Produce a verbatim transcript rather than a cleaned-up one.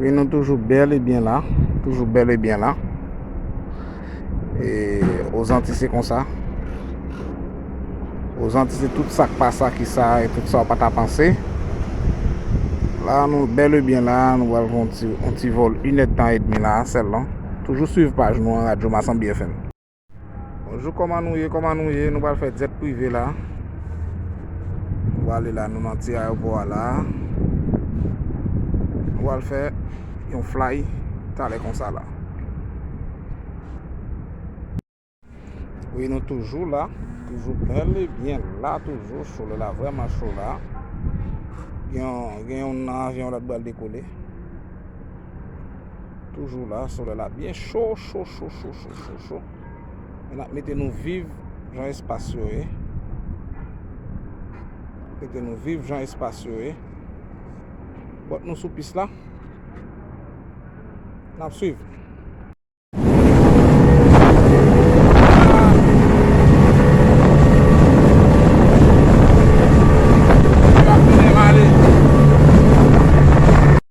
Wi, nou toujou bèl e byen la. Toujou bèl e byen la. E Ozanti se konsa. Ozanti se tout sa k pa sa ki sa e tout sa w pa ta panse. La, nou bèl e byen la. Nou pral fè yon ti, yon ti vòl inèdtan edmi la sèlman. Toujou swiv paj nou an, Radyo Masanbi F M. Bonjou, kòman nou ye? Kòman nou ye? Nou pral fè jet prive la. Nou prale la, nou nan ti ayewopò a la. Nou pral fè yon fly talè konsa la. Wi, nou toujou la. Toujou bèl e byen la toujou. Solèy la vrèman cho la. Gen, gen yon nan avyon la k pral dekole. Toujou la, solèy la byen cho, cho, cho, cho, cho, cho, cho. E n ap mete nou viv jan espas yo ye. Mete nou viv jan espas yo ye. Bòt nou sou pis la. N ap swiv.